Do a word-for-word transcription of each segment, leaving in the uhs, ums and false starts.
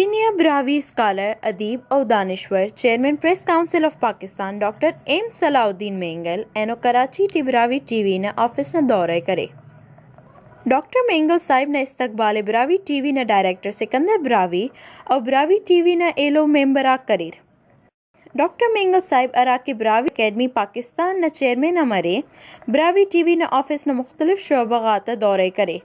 سینئر براہوئی اسکالر، ادیب و دانشور، chairman press council of Pakistan doctor M Salah Uddin Mengal اینو کراچی ٹی براہوئی ٹی وی نا آفس نا دورہ ءِ کرے۔ ڈاکٹر مینگل صاحب نا استقبال ءِ براہوئی ٹی وی نا ڈائریکٹر سکندر براہوئی و براہوئی ٹی وی نا ایلو ممبر آک کریر۔ ڈاکٹر مینگل صاحب ہرا کہ براہوئی اکیڈمی پاکستان نا چیئرمین ہم ارے، براہوئی ٹی وی نا آفس نا مختلف شعبہ غاتا دورہ ءِ کرے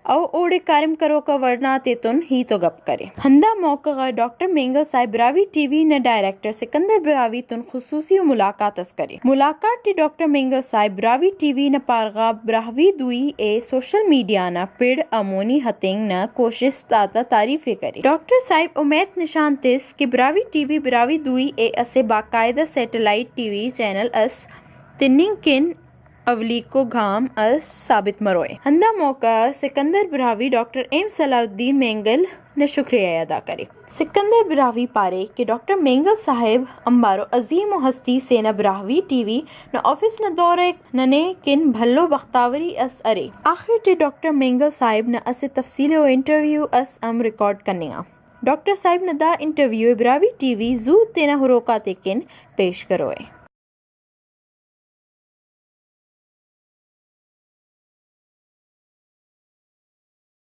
و اوڑے کاریم کروکا ورنا تیتون ہیت و گپ کرے۔ ہندا موقع غا ڈاکٹر مینگل صاحب براہوئی ٹی وی نا ڈائریکٹر سکندر براہوئی تون خصوصی و ملاقات اس کرے۔ ملاقات ٹی ڈاکٹر مینگل صاحب براہوئی ٹی وی نا پارغا براہوئی دوئی ءِ سوشل میڈیا نا پڑ آ مونی ہتنگ نا کوشست آتا تعریف ءِ کرے۔ ڈاکٹر صاحب اومیت نشان تس کہ براہوئی ٹی وی براہوئی دوئی ءِ اسہ باقاعدہ سیٹلائٹ ٹی وی چینل اس تننگ کن اولیکو گام اس ثابت مروئے۔ ہندا موقع آ سکندر براہوئی ڈاکٹر ایم صلاح الدین مینگل نا شکریہ ءِ ادا کرے۔ سکندر براہوئی پارے کہ ڈاکٹر مینگل صاحب امبارو عظیم و ہستی سے نا براہوئی ٹی وی نا آفس نا دورہ ءِ ننے کن بھلو بختاوری اس ارے۔ آخر ٹی ڈاکٹر مینگل صاحب نا اسہ تفصیلی و انٹرویو اس ہم ریکارڈ کننگا۔ ڈاکٹر صاحب نا دا انٹرویو ءِ براہوئی ٹی وی زوت تینا ہروک آتے کن پیش کروئے۔